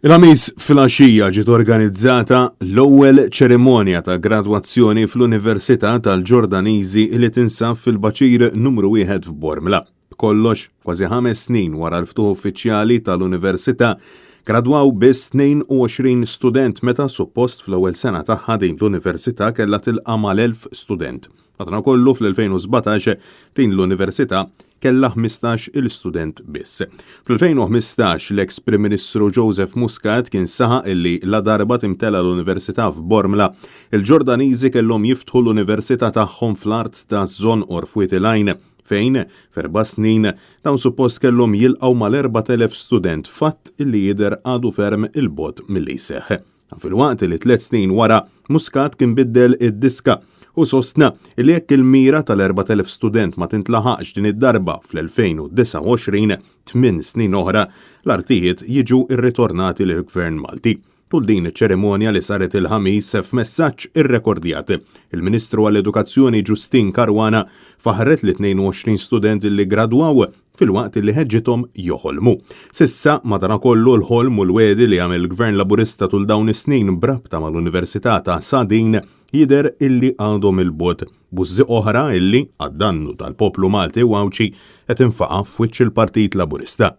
Il-Ħamis filgħaxija ġiet organizzata l-ewwel ċerimonja ta' gradwazzjoni fl-Università tal-Ġordaniżi li tinsab fil-Baċir Numru Wieħed f'Bormla. B'kollox, kważi ħames snin wara l-ftuħ uffiċjali tal-Università, gradwaw biss 22 student meta suppost fl-ewwel sena tagħha din l-Università kellha tilqa' mal-1,000 student. Madankollu fl-2017 din l-Università kellha 15 il student biss. Fl-2015 l-eks Prim Ministru Joseph Muscat kien saħaq illi ladarba timtela l-Università f'Bormla, il-Ġordaniżi kellhom jiftħu l-Università tagħhom fl-art ta' Żonqor f'Wied il-Għajn fejn, f'erba' snin, dawn suppost kellhom jilqgħu mal-4,000 student, fatt illi jidher għadu ferm 'il bogħod milli jseħħ. Dan filwaqt li tliet snin wara Muscat kien biddel id-diska u sostna li jekk il-mira tal-4,000 student ma tintlaħaqx din id-darba fl-2029, tminn snin oħra, l-artijiet jiġu rritornati lill-Gvern Malti. Tul din iċ-ċerimonja li saret il-Ħamis f'messaġġ irrekordjat, il-Ministru għall-Edukazzjoni Justyne Caruana faħħret lit-22 student li ggradwaw filwaqt li ħeġġithom joħolmu. S'issa, madanakollu, l-ħolm u l-wegħdi li għamel il-Gvern Laburista tul dawn is-snin b'rabta mal-Università ta' Sadin jidher illi għadhom 'il bogħod. Bużżieq oħra illi, għad-dannu tal-poplu Malti u Għawdxi, qed infaqa' f'wiċċ il-Partit Laburista.